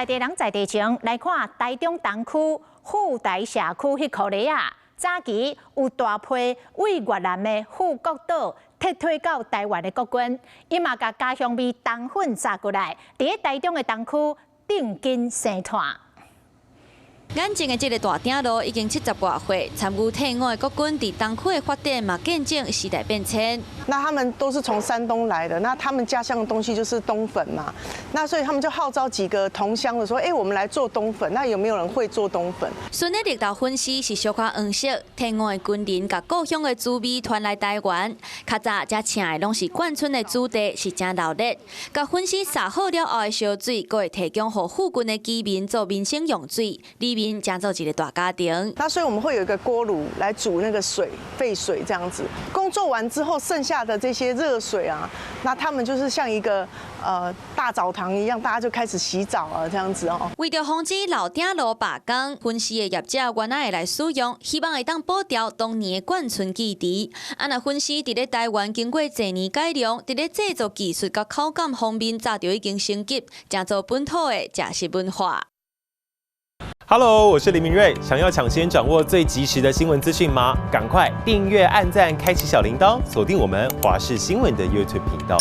在地人在地情，來看台中東區富台社區彼箍咧仔，早期有大批對越南的富國島撤退到台灣的國軍，伊嘛共家鄉味冬粉炸過來，佇咧台中的東區定根生炭。眼前的這个大鼎爐已經70外歲，參與退伍的國軍佇東區的發展嘛，見證時代變遷。那他們都是從山東來的，那他們家鄉的東西就是冬粉嘛，那所以他們就號召幾個同鄉的說：“哎，我們來做冬粉，那有沒有人會做冬粉？” 孫的綠豆粉絲是小可黃色，退伍的軍人共故鄉的滋味傳來台灣。較早遮請的攏是眷村的子弟，是誠鬧熱。共粉絲撒好了後的燒水，閣會提供予附近的居民做民生用水，裡面成做一个大家庭。那所以我們會有一個鍋爐來煮那個水，沸水這樣子。工作完之後，剩下的這些熱水啊，那他們就是像一個大澡堂一樣，大家就開始洗澡啊，這樣子哦。為著防止老鼎爐罷工，粉絲的業者原來會來使用，希望會當保牢當年的眷村記憶。啊，若粉絲佇咧台灣經過濟年改良，佇咧製作技術佮口感方面早就已經升級，成做本土的食食文化。 Hello，我是林明瑞。想要搶先掌握最及時的新聞資訊嗎？趕快訂閱、按讚、開啟小鈴鐺，鎖定我們華視新聞的 YouTube 頻道。